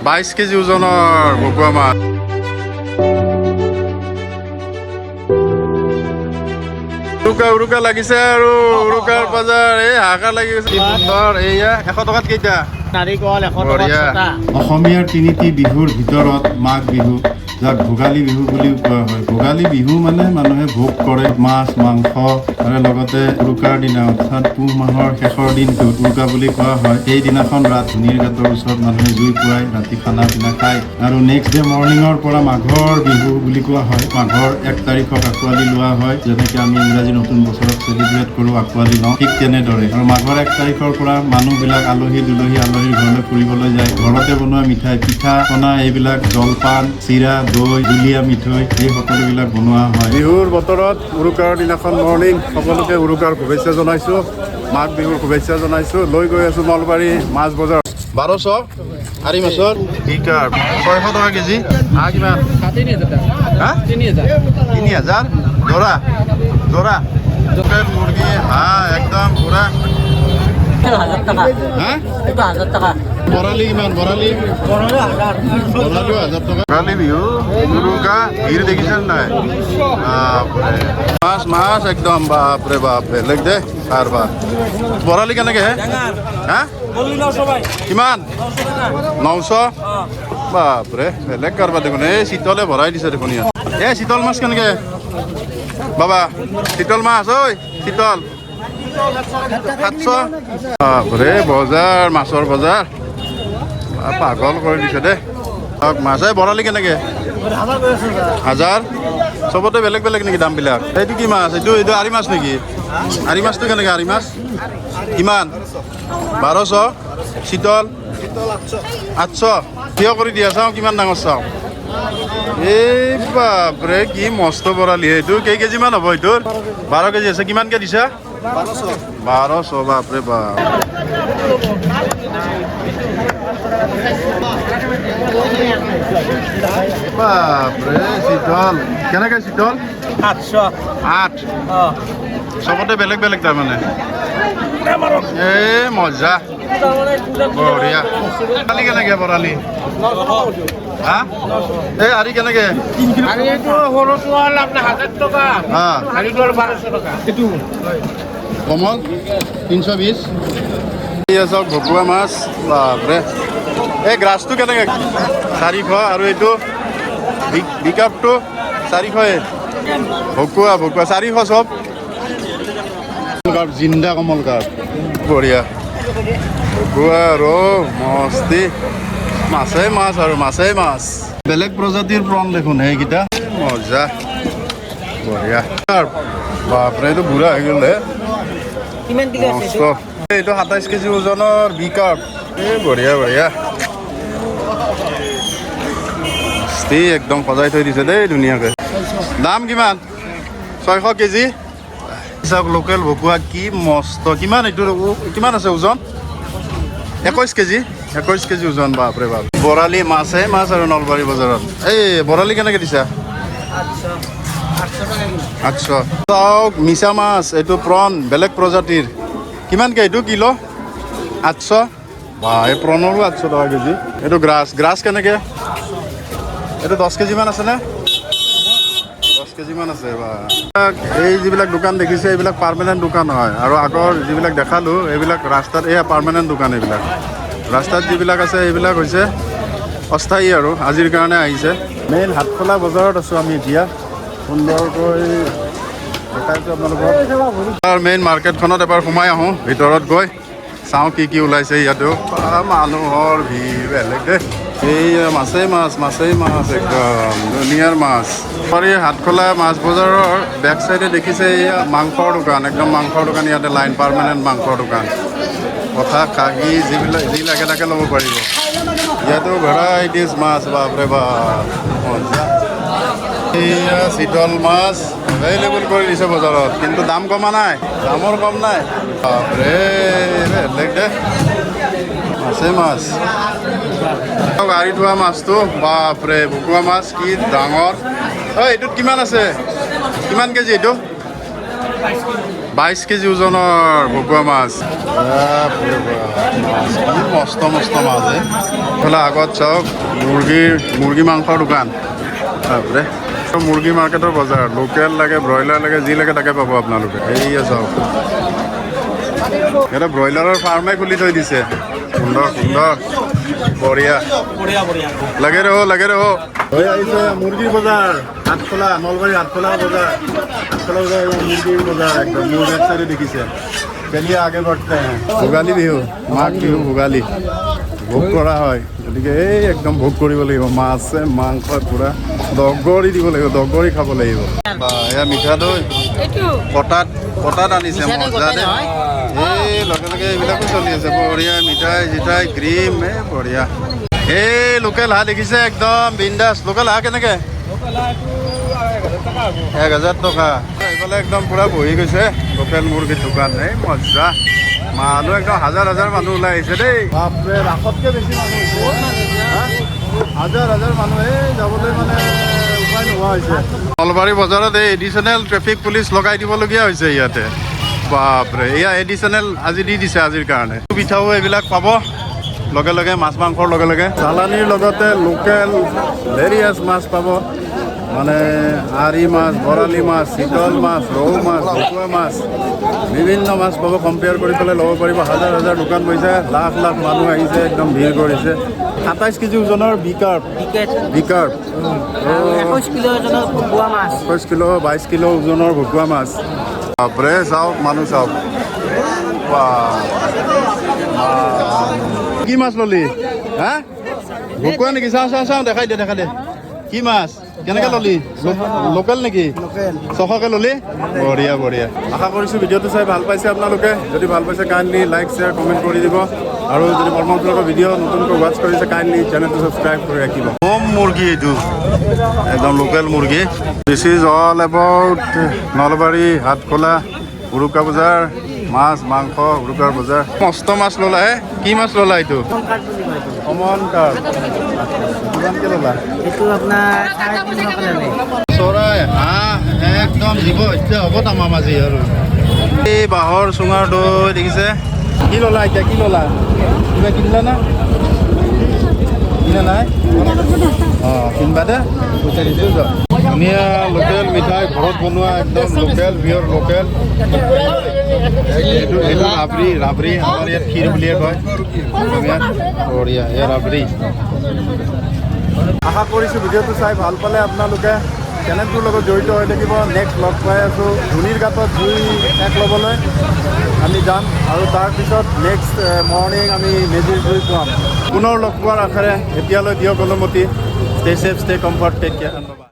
22 KG ওজনৰ ভকুৱা মাছ। উৰুকা উৰুকা লাগিছে আৰু উৰুকাৰ বজাৰ, এই হাহাকাৰ লাগি গৈছে। কি সুন্দৰ! এইয়া 100 টকাত কেইটা? নাৰিকল 100 টকা বঢ়িয়া। ছটা। অসমীয়াৰ তিনিটি বিহুৰ ভিতৰত মাঘ বিহু, যাক ভোগালী বিহু বুলিও কোৱা হয়। ভোগালী বিহু মানে মানুহে ভোগ কৰে মাছ মাংস। তাৰে লগতে উৰুকাৰ দিনা, অৰ্থাৎ পুহ মাহৰ শেষৰ দিনটোত উৰুকা বুলি কোৱা হয়। সেই দিনাখন ৰাত ধুনীৰ গাঁতৰ ওচৰত মানুহে জুই পুৱাই ৰাতি খানা পিনা খায় আৰু নেক্সট ডে মৰ্ণিঙৰ পৰা মাঘৰ বিহু বুলি কোৱা হয়। মাঘৰ 1 তাৰিখক আঁকোৱালি লোৱা হয়। যেনেকৈ আমি ইংৰাজী নতুন বছৰত চেলিব্ৰেট কৰোঁ, আঁকোৱালি লওঁ, ঠিক তেনেদৰে। আৰু মাঘৰ 1 তাৰিখৰ পৰা মানুহবিলাক আলহী দুলহী আলহীৰ ঘৰলৈ ফুৰিবলৈ যায়। ঘৰতে বনোৱা মিঠাই, পিঠা পনা, এইবিলাক জলপান, চিৰা, দৈ, জুলীয়া মিঠৈ, এই সকলোবিলাক বনোৱা হয়। বিহুৰ বতৰত উৰুকাৰ দিনাখন মৰ্ণিং সকলোকে উৰুকাৰ শুভেচ্ছা জনাইছোঁ, মাঘ বিহুৰ শুভেচ্ছা জনাইছোঁ। লৈ গৈ আছোঁ নলবাৰী মাছ বজাৰ। 1200 আৰি মাছৰ লিটাৰ 600 টকা কেজি। হাঁহ কিমান? হা, 3000 যোৰা। যোৰা লোকেল মুৰ্গী, হাঁহ একদম পুৰা। 1000 টকা। হা? এইটো 1000 টকা। বৰালি কিমান? বৰালি? বৰালিও 1000 টকা। ভোগালী বিহু, উৰুকা, ভিৰ দেখিছে নাই? বাপৰে, মাছ মাছ একদম, বাপৰে বাপ, বেলেগ দে কাৰবাৰ। বৰালি কেনেকে হে? হা, কিমান? 900। বাপৰে, বেলেগ কাৰবাৰ দেখোন। এই চিতলে ভৰাই দিছে দেখোন ইয়াত। এই চিতল মাছ কেনেকে বাবা? চিতল মাছ, ঐ চিতল 700। বাপৰে, বজাৰ, মাছৰ বজাৰ পাগল কৰি দিছে দেই। মাছ, এই বৰালি কেনেকে? হাজাৰ। চবতে বেলেগ বেলেগ নেকি দামবিলাক? এইটো কি মাছ? এইটো আৰি মাছ নেকি? আৰি মাছটো কেনেকে? আৰি মাছ কিমান? 1200। চিতল 800। থিয় কৰি দিয়া, চাওঁ কিমান ডাঙৰ চাওঁ। এই বাপৰে, কি মস্ত বৰালি! এইটো কেই কেজিমান হ'ব? এইটোৰ 12 কেজি আছে। কিমানকে দিছা? 1200। বাপৰে বাপ। বাপৰে, চিতল কেনেকে? চিতল? 700। আঠ। চবতে বেলেগ বেলেগ তাৰমানে। এই মজা, বঢ়িয়া। বৰালি কেনেকে? বৰালি? হা, এই আৰি কেনেকে? আৰু এইটো সৰুটো হ'ল আপোনাৰ 1000 টকা। আৰু এইটো হ'ল 1200 টকা। এইটো কমল 320। এই চাওক ভকুৱা মাছ, বাপৰে। এই গ্ৰাছটো কেনেকে? 400। আৰু এইটো বিকাপটো 400ই। ভকুৱা, ভকুৱা 400 চব। কাৰ্প, জিন্দা কমল কাৰ্প, বঢ়িয়া। ভকুৱা আৰু মস্তি, মাছেই মাছ আৰু মাছেই মাছ। বেলেগ প্ৰজাতিৰ প্ৰন দেখোন সেইকেইটা। মজা, বঢ়িয়া। বাপৰে, এইটো বুঢ়া হৈ গ'ল হে। কিমান কিলো আছে? মস্ত। এইটো 27 কেজি ওজনৰ বি কাৰ্প। এই বঢ়িয়া বঢ়িয়া। মস্তি, একদম সজাই থৈ দিছে দেই ধুনীয়াকৈ। দাম কিমান? 600 কেজি। চাওক লোকেল ভকুৱা, কি মস্ত! কিমান এইটো? কিমান আছে ওজন? 21 কেজি। 21 কেজি ওজন, বাপৰে বাপ। বৰালি, মাছেই মাছ আৰু নলবাৰী বজাৰত। এই বৰালি কেনেকৈ দিছা? 800। চাওক মিছা মাছ, এইটো প্ৰন, বেলেগ প্ৰজাতিৰ। কিমানকে এইটো কিলো? 800। বা, এই প্ৰনৰো 800 টকা কেজি। এইটো গ্ৰাছ, গ্ৰাছ কেনেকে? এইটো 10 কেজিমান আছেনে? 10 কেজিমান আছে বা। এই যিবিলাক দোকান দেখিছে, এইবিলাক পাৰ্মানেণ্ট দোকান হয়। আৰু আগৰ যিবিলাক দেখালোঁ, এইবিলাক ৰাস্তাত, এয়া পাৰ্মানেণ্ট দোকান এইবিলাক। ৰাস্তাত যিবিলাক আছে, এইবিলাক হৈছে অস্থায়ী আৰু আজিৰ কাৰণে আহিছে। মেইন হাটখোলা বজাৰত আছোঁ আমি এতিয়া। সুন্দৰকৈ দেখাইছোঁ আপোনালোকক। মেইন মাৰ্কেটখনত এবাৰ সোমাই আহোঁ, ভিতৰত গৈ চাওঁ কি কি ওলাইছে ইয়াতেও। মানুহৰ ভিৰ বেলেগ দেই। এই মাছেই মাছ, মাছেই মাছ, একদম ধুনীয়াৰ মাছ। পাৰি হাটখোলা মাছ বজাৰৰ বেক চাইডে দেখিছে, এয়া মাংসৰ দোকান, একদম মাংসৰ দোকান। ইয়াতে লাইন, পাৰ্মানেণ্ট মাংসৰ দোকান। পঠা, খাহী, যিবিলাক যি লাগে তাকে ল'ব পাৰিব। ইয়াতো ভেৰাইটিজ মাছ, বাপৰে বাপ, মজা। এইয়া চিতল মাছ এভেইলেবল কৰি দিছে বজাৰত, কিন্তু দাম কমা নাই, দামৰ কম নাই। বাপৰে, বেলেগ দে, মাছেই মাছ। আৰি থোৱা মাছটো, বাপৰে, ভকুৱা মাছ কি ডাঙৰ! ঐ, এইটোত কিমান আছে? কিমান কেজি এইটো? 22 কেজি ওজনৰ ভকুৱা মাছ। বাপৰে বাপ, মাছ কি মস্ত মস্ত মাছ হে। এইফালে আগত চাওক, মুৰ্গী মাংসৰ দোকান। বাপৰে, মুৰ্গী মাৰ্কেটৰ বজাৰ। লোকেল লাগে, ব্ৰইলাৰ লাগে, যি লাগে তাকে পাব আপোনালোকে। এইয়া চাওক, ইয়াতে ব্ৰইলাৰৰ ফাৰ্মে খুলি থৈ দিছে। সুন্দৰ সুন্দৰ, বঢ়িয়া। লাগে ৰে, লাগে ৰে। হৈ আহিছে মুৰ্গীৰ বজাৰ, হাতখোলা, নলবাৰী হাতখোলা বজাৰ। হাতখোলা বজাৰ, মুৰ্গীৰ বজাৰ একদম। মোৰ বেক চাইডে দেখিছে। चलिए, आगे बढ़ते हैं। ভোগালী বিহু, মাঘ বিহু, ভোগালী ভোগ কৰা হয়। গতিকে এই একদম ভোগ কৰিব লাগিব। মাছে মাংস পূৰা দগৰি দিব লাগিব, দগৰি খাব লাগিব। বা, এয়া মিঠা দৈ পটাত পটাত আনিছে, মজা দে। এই লগে লগে এইবিলাকো চলি আছে, বঢ়িয়া। মিঠাই চিঠাই, ক্ৰীম, এই বঢ়িয়া। এই লোকেল হাঁহ দেখিছে, একদম বিন্দাছ। লোকেল হাঁহ কেনেকে? 1000 টকা। এইফালে একদম পুৰা বহি গৈছে লোকেল মুৰ্গীৰ দোকান। এই মজা, মানুহ একদম হাজাৰ হাজাৰ মানুহ ওলাই আহিছে দেই। বাপৰে, লাখতকৈ বেছি মানুহ হৈছে। হা? হাজাৰ হাজাৰ মানুহ, এই যাবলৈ মানে উপায় নোহোৱা হৈছে। নলবাৰী বজাৰত এই এডিশ্যনেল ট্ৰেফিক পুলিচ লগাই দিবলগীয়া হৈছে ইয়াতে। বাপৰে, এয়া এডিশ্যনেল আজি দি দিছে আজিৰ কাৰণে। পিঠাও এইবিলাক পাব লগে লগে, মাছ মাংসৰ লগে লগে। চালানীৰ লগতে লোকেল ভেৰিয়াছ মাছ পাব, মানে আৰি মাছ, বৰালি মাছ, চিতল মাছ, ৰৌ মাছ, ভকুৱা মাছ, বিভিন্ন মাছ পাব। কম্পেয়াৰ কৰি পেলাই ল'ব পাৰিব। হাজাৰ হাজাৰ দোকান বহিছে, লাখ লাখ মানুহ আহিছে, একদম ভিৰ কৰিছে। 27 কেজি ওজনৰ বিকাৰ্প। বিকেট। বিকাৰ্প। 21 কিলো ওজনৰ ভকুৱা মাছ। 21 কিলো, 22 কিলো ওজনৰ ভকুৱা মাছ। বাপৰে, চাওক মানুহ চাওক। বাহ। কি মাছ ললি হা? ভকুৱা নেকি? চাওঁ চাওঁ চাওঁ, দেখাই দে, দেখাই দে। কি মাছ, কেনেকে ললি? লোকেল নেকি? 600কে ললি? বঢ়িয়া বঢ়িয়া। আশা কৰিছোঁ ভিডিঅ'টো চাই ভাল পাইছে আপোনালোকে। যদি ভাল পাইছে, কাইণ্ডলি লাইক, শ্বেয়াৰ, কমেণ্ট কৰি দিব। আৰু যদি বৰ্মন ভিডিঅ' নতুনকৈ ৱাটচ কৰিছে, কাইণ্ডলি চেনেলটো ছাবস্ক্ৰাইব কৰি ৰাখিব। কম মুৰ্গী, এইটো একদম লোকেল মুৰ্গী। This is all about Nalbari Hatkhola উৰুকা বজাৰ, মাছ মাংস উৰুকাৰ বজাৰ। মস্ত মাছ ল'লা হে। কি মাছ ল'লা এইটো? কাৰ্প বুলি কয় এইটো। Common carp. কিমানকে ল'লা? এইটো আপোনাৰ 350কে ল'লে। চৰাই, হাঁহ, একদম জীৱ হত্যা হ'ব তামাম আজি। আৰু এই বাঁহৰ চুঙাৰ দৈ দেখিছে। কি ল'লা এতিয়া? কি ল'লা? কিবা কিনিলা না? কিনা নাই? অঁ, কিনবা দে, পইচা দিছোঁ, যোৱা। ধুনীয়া লোকেল মিঠাই, ঘৰত বনোৱা, একদম লোকেল, পিয়ৰ লোকেল। এইটো ৰাবৰি, ৰাবৰি। আমাৰ ইয়াত ক্ষীৰ বুলিয়ে কয় অসমীয়াত। বঢ়িয়া, এয়া ৰাবৰি। আশা কৰিছোঁ ভিডিঅ'টো চাই ভাল পালে আপোনালোকে। চেনেলটোৰ লগত জড়িত হৈ থাকিব। নেক্সট লগ পাই আছোঁ। ধুনীৰ গাঁতত জুই এক ল'বলৈ আমি যাম আৰু তাৰপিছত নেক্সট মৰ্ণিং আমি মেজিৰ জুই পুৱাম। পুনৰ লগ পোৱাৰ আশাৰে এতিয়ালৈ দিয়ক অনুমতি। Stay safe, stay comfort, take care.